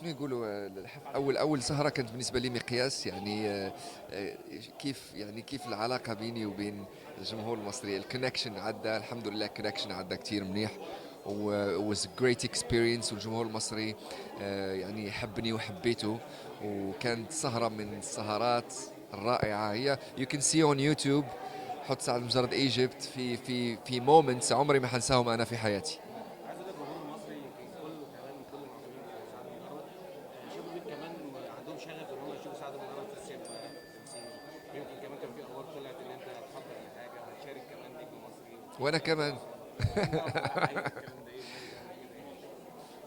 شنو يقولوا، اول سهره كانت بالنسبة لي مقياس، يعني كيف يعني كيف العلاقة بيني وبين الجمهور المصري. ال connection عدى الحمد لله، connection عدى كثير منيح و was great experience. والجمهور المصري يعني حبني وحبيته، وكانت سهره من السهرات الرائعه. هي you can see on YouTube، حط سعد لمجرد Egypt، في moments عمري ما حنساهم انا في حياتي. عايز اقول لك الجمهور المصري يمكن كله كمان، كل المعجبين بسعد لمجرد شافوا بيك كمان، عندهم شغف ان هم يشوفوا سعد لمجرد في السينما، في التمثيل. يمكن كمان كان في اخبار طلعت ان انت هتحضر لحاجة وهتشارك كمان نجم مصري. وانا كمان. عايز الكلام ده ايه؟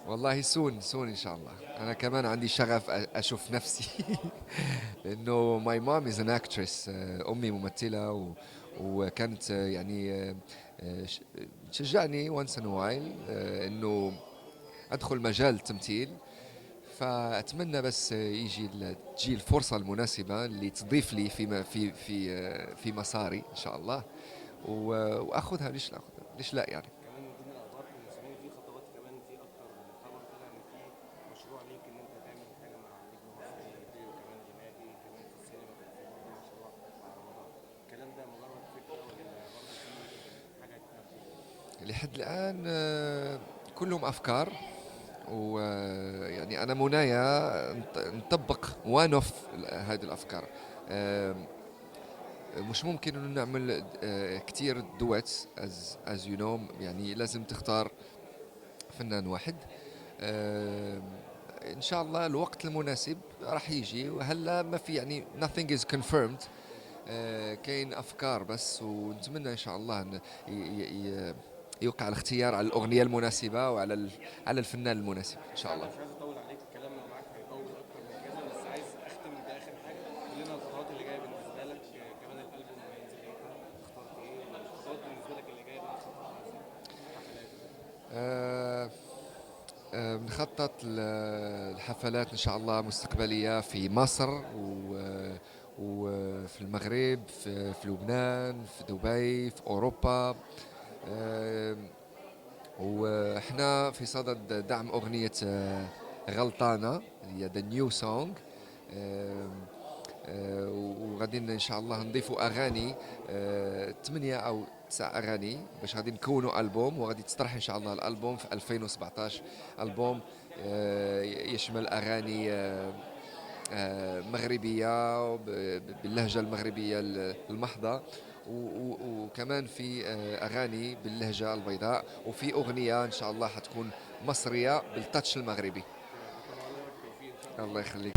والله soon soon ان شاء الله. انا كمان عندي شغف اشوف نفسي، لانه my mom is an actress، امي ممثله، وكانت يعني تشجعني once in a while انه ادخل مجال التمثيل. فاتمنى بس تجي الفرصة المناسبة اللي تضيف لي في في في في مساري ان شاء الله، واخذها. ليش لا أخذها؟ ليش لا يعني. كمان من ضمن الاخبار كنا سامعين في خطوات، كمان في اكتر من خبر طلع ان في مشروع ليك ان انت تعمل حاجة مع نجم مصري ديو كمان غنائي، كمان في السينما كان في برضه مشروع مع رمضان. الكلام ده مجرد فكرة ولا برضه في حاجة تنفذ؟ لحد الآن كلهم أفكار، ويعني أنا منايا نطبق one of هذه الأفكار. مش ممكن انه نعمل كثير duets as you know، يعني لازم تختار فنان واحد. ان شاء الله الوقت المناسب راح يجي، وهلا ما في يعني nothing is confirmed. كاين افكار بس، ونتمنى ان شاء الله ان يوقع الاختيار على الاغنية المناسبة وعلى على الفنان المناسب ان شاء الله. مش عايز اطول عليك، الكلام معاك هيطول اكتر من كده، بس عايز اختم باخر حاجه. قول لنا الخطوات اللي جاية بالنسبة لك، كمان الالبوم هينزل امتى؟ اخترت ايه؟ الخطوات بالنسبة لك اللي جاية بقى خطوات حفلات؟ بنخطط للحفلات ان شاء الله مستقبلية في مصر وفي المغرب، في لبنان، في دبي، في اوروبا. وحنا في صدد دعم اغنية غلطانه اللي هي the new song، وغادي ان شاء الله نضيفوا اغاني، 8 او 9 اغاني باش غادي نكونوا البوم، وغادي تطرح ان شاء الله الالبوم في 2017. البوم يشمل اغاني مغربية باللهجة المغربية المحضه، وكمان في اغاني باللهجة البيضاء، وفي اغنية ان شاء الله حتكون مصرية بال touch المغربي. الله يخليك.